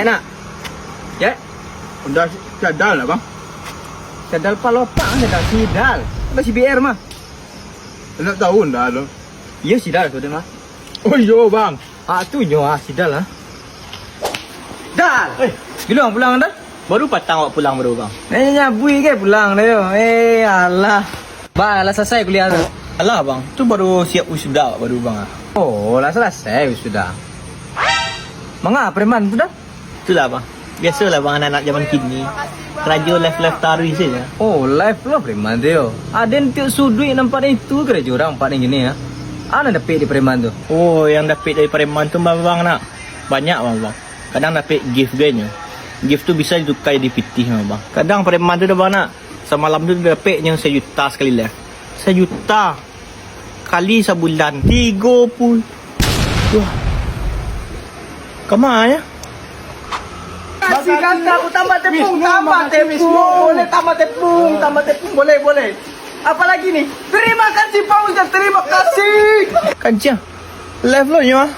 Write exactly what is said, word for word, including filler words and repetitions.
Enak. Ya? Udah si Dal lah, Bang. Si Dal palopak, kan, si Dal. Udah si B R mah. Enak tahu ndak lo? Iyo, si Dal tu dia mah. Oh iyo, Bang. Ah, tu nyo ah, si Dal ah. Dal! Eh. Bilo pulang, Dal? Baru patang awak pulang baru, Bang. Eh, nyabuik ke pulang dah yo? Eh, alah. Bah, lah salasai kuliah tu? Alah, Bang. Tu baru siap wisuda awak baru, Bang, ah. Oh, lah salasai wisuda. Manga preman tu dah? Itulah, Bang. Biasolah, Bang, anak-anak zaman kini. Karajo live-live taruih saja. Oh, live lo preman tu yo. Aden tiok suduik nampak den itu karajo urang nampak den kini ya. Ana dapek di preman tu? Oh, yang dapek dari preman tu, Bang, Bang, nak. Banyak, Bang, Bang. Kadang dapek gift kan nyo. Gift tu bisa ditukar jadi pitih, Bang. Kadang preman tu dah, Bang, nak. Samalam tu dapek nyo sajuta sakali live. Sajuta kali sabulan, tigo puluh. Wah. Kama ya? Kasih kakak, aku tambah tepung, tambah tepung, boleh tambah tepung, tambah tepung, boleh, boleh. Apalagi ni? Terima kasih Pak Ustaz, terima kasih. Kancah. Live lo nyo ah.